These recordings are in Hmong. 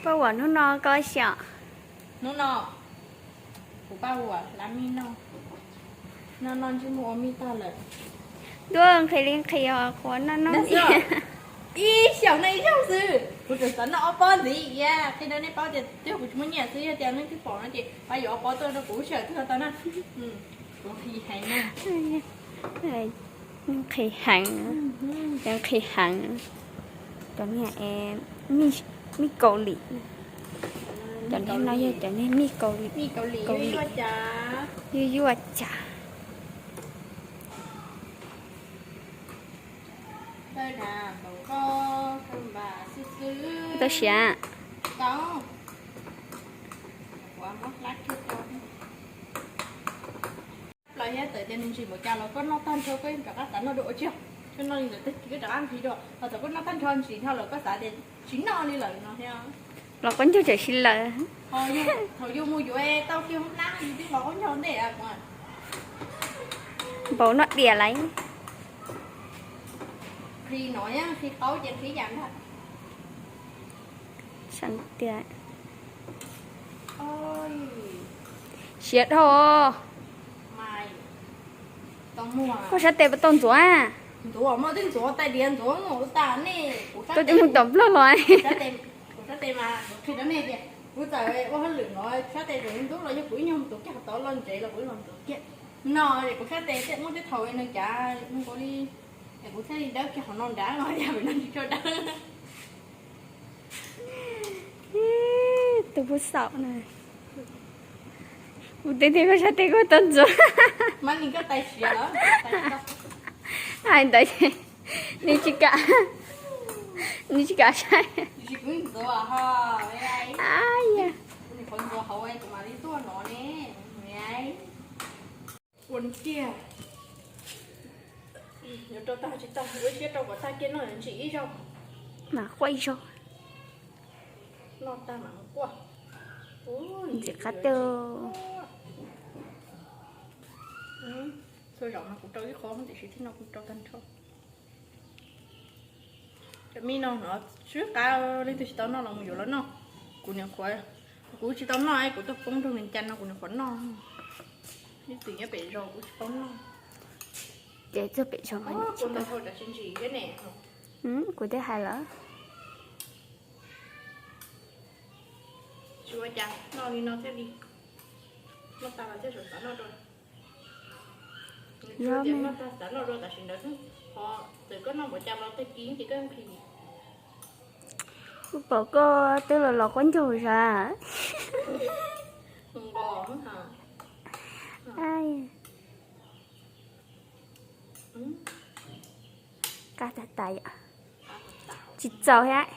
Paj uas hnub no koj xyaum? Hnub no kuv paj uas hlab mij noj, noj noj ntsej muag ua mij tag lawm. Ntuj, nqhis li nqhis os, qhuav noj noj ntxiv. Ib xyoos no ib zaug xwb, kuv tseem xav noj ob pob ntxiv. Qhia rau nej paub tias twb yog kuv tsis muaj nyiaj xwb, yog tias nej twb pom no ces pab yuav ob pob tuaj rau kuv sawm twg tau na. Kuv nqhis heev na. Nqhis heev, nqhis heev. Cov niag mij Kaus Lim, cov niag no yog cov niag mij Kaus Lim, Kaus Lim yuaj yuaj cas. Tau siav. Plaws thiab txawm tias nws ntsim npaum cas los koj noj tag nrho koj yeej rov qab xav noj dua ua tsi. Koj noj li ntawd tag kis koj rov qab nqhis dua, ho thaum koj noj tag nrho ntsim dhau lawm koj xav tias tsis noj li lawm no thiab. Los qaub ncaug tawm si lawm. Thaum yus mus yuav tau kiag hoob nab yus twb los qaub ncaug ntej. Npaum noj diam lawm. Qhis no yeej qhis qaub ces qhib yam ntag. Tias siav dhau. Koj sab tes puas tau ntxuav? Ntxuav mas twb ntxuav tais diav ntxuav mus tas nej. Koj twb mus tom nplog los. Kuv sab tes mas kuv qhia rau nej tias kuv txawm ua hauj lwm no sab tes tseem ntub los yog kuv ib nyuag mus tuav kiag qhov tod los ntsev los kuv los ntxuav kiag. No kuv sab tes tej muaj tej thaum nws cav nkaus li, kuv thiaj li dawb kiag qhov no nrad los yog pem no tsis tshua dawb. Tus pub xaum na. Kuv twb tias koj sab tes koj tau ntxuav. Hais ntawd ces nws tsis kam, nws tsis kam saib. Ua kiag, yuav rau tag tsis tag, ua siab rau kom tag kiag noj ntsim ib zaug. Mas quaj ib zaug. Noj tag mas quaj. Ntxim qab tiag. Txhua zaum no kuv rau ib qho tiam sis txij no kuv rau tag nrho. Cov mij no no swb qab, leej twg tsis tau noj los mus yuav los noj. Kuv niam qhuav, kuv tsis tau noj es kuv tuaj poob rau Vias Cas no kuv niam qhuav noj. Ib txwm nyob pem zos kuv tsis paub noj. Ces txog pem zos mas kuv tsis tau hau cov tsis ntsim thiab ne. Kuv twb hais lawm. Tsis ua cas, noj li no thiaj li, noj tag los thiaj sawv xav noj dua. Noj tag xav noj dua tam sim ntawd xwb, ho txawm koj noj npaum cas los tag kis ces koj nqhis. Kuv pom koj twb los los quab ncaug zas. Qab tag tas yom. Tsis txaus thiab,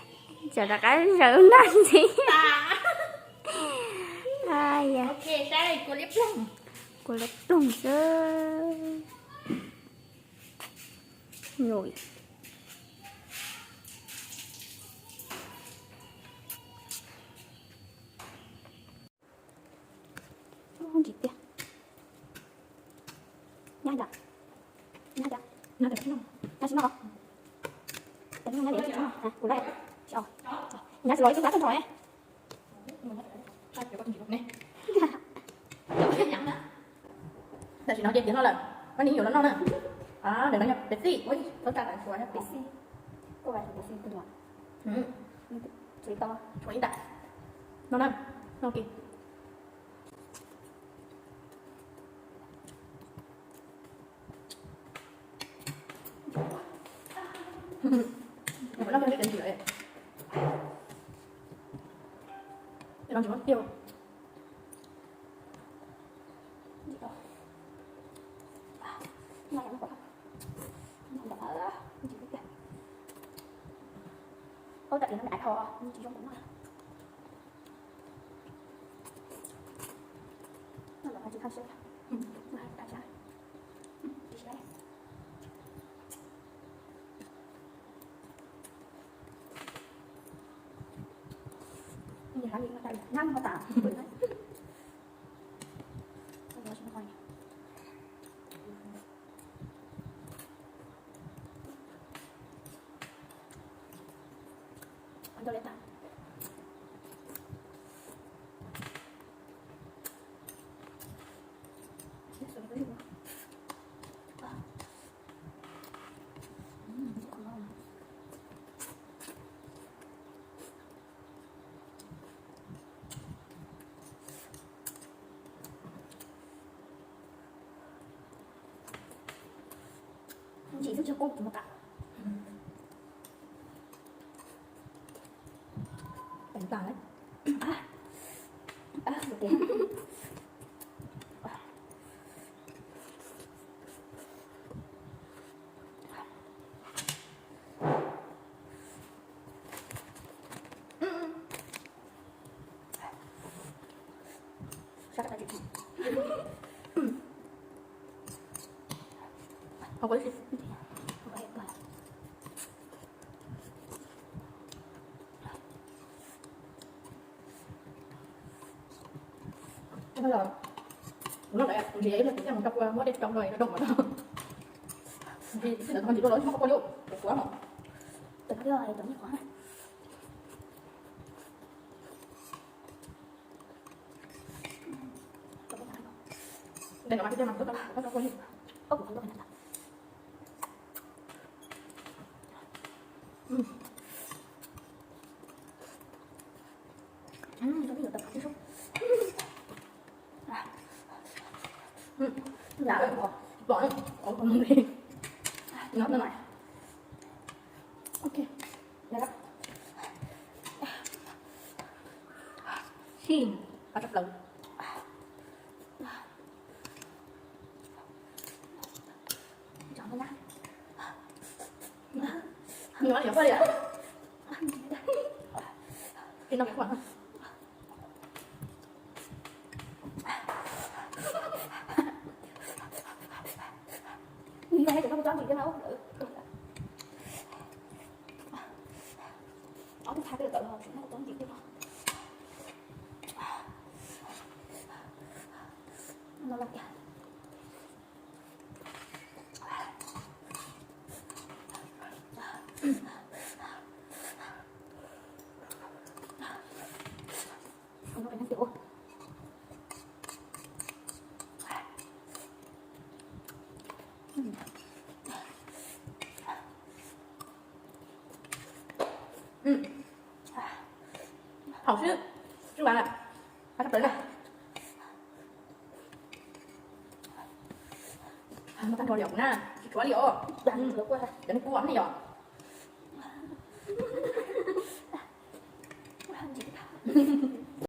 tsam rov qab zaws noj ntxiv. Kua liab ploog xwb. Nyuj. Ntsim tiag. Nyab ntawd, nyab ntawd, tab sis no, kuv nyab tsis los ib tug kab tag nrho. Tam sim no ces tiav no lawm, pab nim yuav los noj na. Ntawm no yog pes xij, pes xij, pes xij, tshuav ib ntam no na, no kis. Noj tsis muaj tiag. Ub, tam sim no me aiv tho tsis zoo kuv noj. Noj los tsis thaj siab, noj tsis thaj siab. Nyab ho tas. Yog kub tus mos tas. Tag. Kuv noj ntawd kuv nrhiav ib leeg kuv thiaj mus rau kua muab dej rau no rau doo mas no. Ntsis ntsis los muab kua lub kuv kuav no. Sij, qab tshaj plaws. Hauv xwb, tsis ua li. Muaj tag nrho li os kuv na, tsis tshuav li os. Cov neeg kua ne yom.